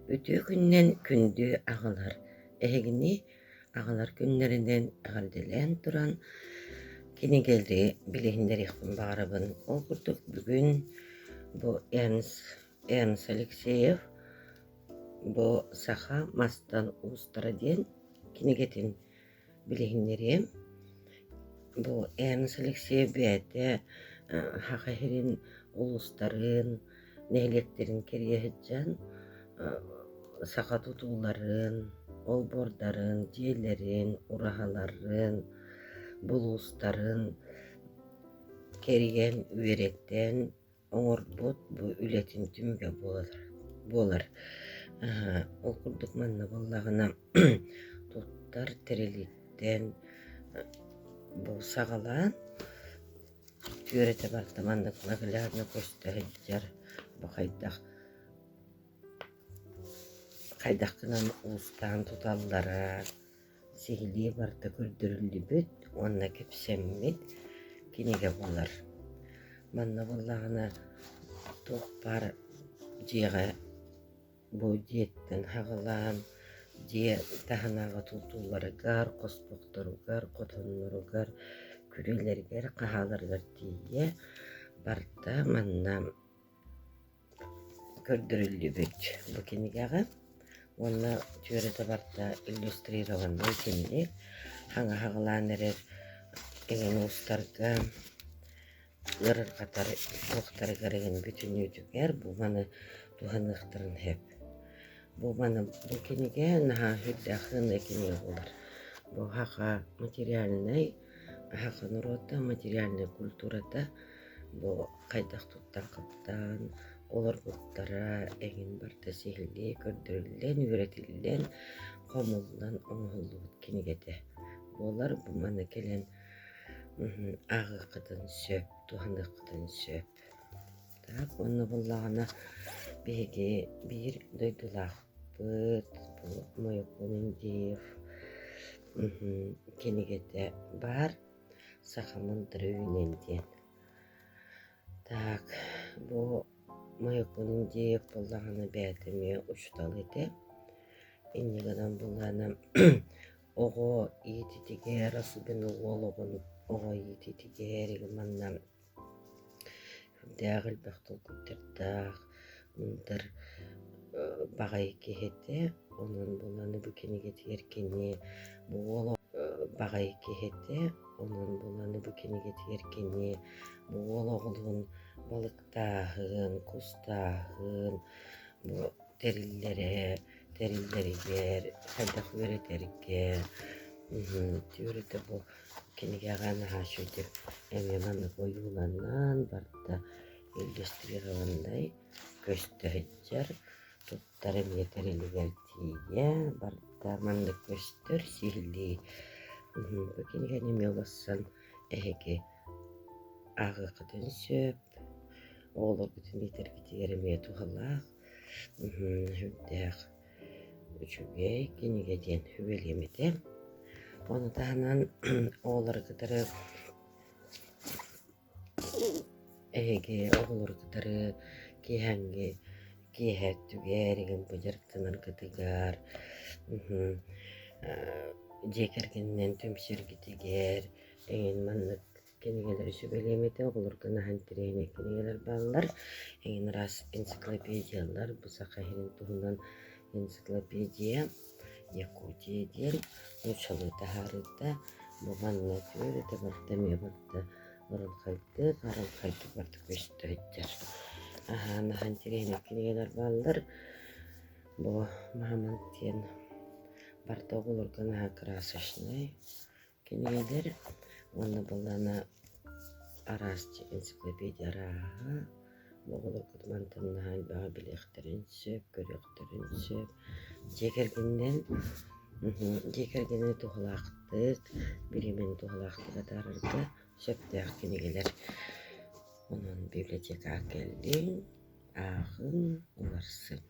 Үтүө күнүнэн күндү аҕалар, эһигини аҕалар күннэринэн эҕэрдэлээн туран кинигэлэри билиһиннэриэхпин баҕарабын. Ол курдук бүгүн бу Эрнст Эрнст Алексеев бу «Саха мастан уустара» диэн кинигэтин билиһиннэриэм. Бу Эрнст Алексеев бэйэтэ Саха сирин улуустарын, нэһилиэктэрин кэрийэ сылдьан саха тутууларын, олбуордарын, дьиэлэрин, ураһаларын, булуустарын кэрийэн, үөрэтэн оҥорбут бу үлэтин түмүгэ буолар буолар. Ол курдук манна буоллаҕына туттар тэрилиттэн бу саҕалаан түөрэтэ барда маннык наглядно көстө сылдьар бу хайдах хайдах гынан уустаан туталлара Сиһилии барыта көрдөрүллүбүт уонна кэпсэммит кинигэ буолар. Манна буоллаҕына туох баар дьиэҕэ бу дьиэттэн аҕалаан дьиэ таһынааҕы тутууларыгар, хоспохторугар, хотонноругар, күрүөлэригэр, хаһааларыгар тиийэ барыта манна Көрдөрүллүбүт бу кинигэҕэ уонна түөрэтэ барыта иллюстрированнай кинини хаҥа хаҕылаан эрэр эҥин уустарга ыарырҕатар туохтарыгар эҥин бүтүннүүтүгэр бу маны туһаныахтарын сөп. Бу маны бу кинигэ наһаа сүрдээх сыаннай кинигэ буолар. Бу саха материальнай, саха норуота материальнай культурата бу хайдах туттан-хаптаан олорбуттара эҥин барыта сиһилии көрдөрүллэн, үөрэтиллэн, хомуллан оҥоһуллубут кинигэтэ буолар. Бу маны кэлэн ааҕыаххытын сөп, туһаныаххытын сөп. Так уонна буоллаҕына биһиги биир дойдулаахпыт бу Мойокун Индеев кинигэтэ баар «Саха мындыр үүнэн» диэн. Так, бу Мойокун Индеев буоллаҕына бэйэтэ эмиэ учуутал этэ. Инньэ гынан буоллаҕына оҕо иитиитигэр, особенно уол оҕону оҕо иитиитигэр манна Сүрдээх элбэх толкуйдардаах, мындыр баҕайы киһи этэ. Онон буолан бу кинигэтигэр кини бу уол баҕайы киһи этэ. Онон буолан бу кинигэтигэр кини бу уол оҕолуун балыктааһын, кустааһын бу тэриллэрэ, тэриллэригэр хайдах үөрэтэргэ үөрэтэ бу Кинигэҕэ наһаа үчүгэйдик эмиэ маннык ойууланан барыта иллюстрированнай көстө сылдьар, туттар эмиэ тэрилигэр тиийэ барыта маннык көстөр сиһилии. Бу кинигэни эмиэ уларсан эһиги ааҕыаххытын сөп, оҕолоргутун иитэргитигэр эмиэ туһалаах, сүрдээх Үчүгэй кинигэ диэн үбэлиэм этэ. Ону таһынан оҕолору кытары эһиги оҕолору кытары киэһээҥҥи киэһэ өттүгэр игин бу дьарыктанаргытыгар дьиэ кэргэнинэн түмсэргитигэр эҥин маннык Кинигэлэри сүбэлиэм этэ, оҕолорго наһаа интэриэһинэй кинигэлэр бааллар. Эҥин араас энциклопедиялар, бу саха иһин туһунан энциклопедия Якутия диэн нууччалыы таһаарыыта. Бу манна түөрэтэ барыта эмиэ барыта ырылхайдык, арылхайдык барыта көстө сылдьар. Аһаа наһаа интэриэһинэй кинигэлэр бааллар. Бу Мамонт диэн барыта оҕолорго наһаа красочнай Кинигэлэр уонна былаана араас энциклопедия арааһа, оҕолоргут мантан наһаа элбэҕи билиэхтэрин сөп, көрүөхтэрин сөп. Дьиэ кэргэнинэн дьиэ кэргэни туһалаахтык, бириэмэни туһалаахтык атаарарга сөптөөх кинигэлэр. Онон библиотекаҕа кэллиҥ, ааҕыҥ, уларсыҥ.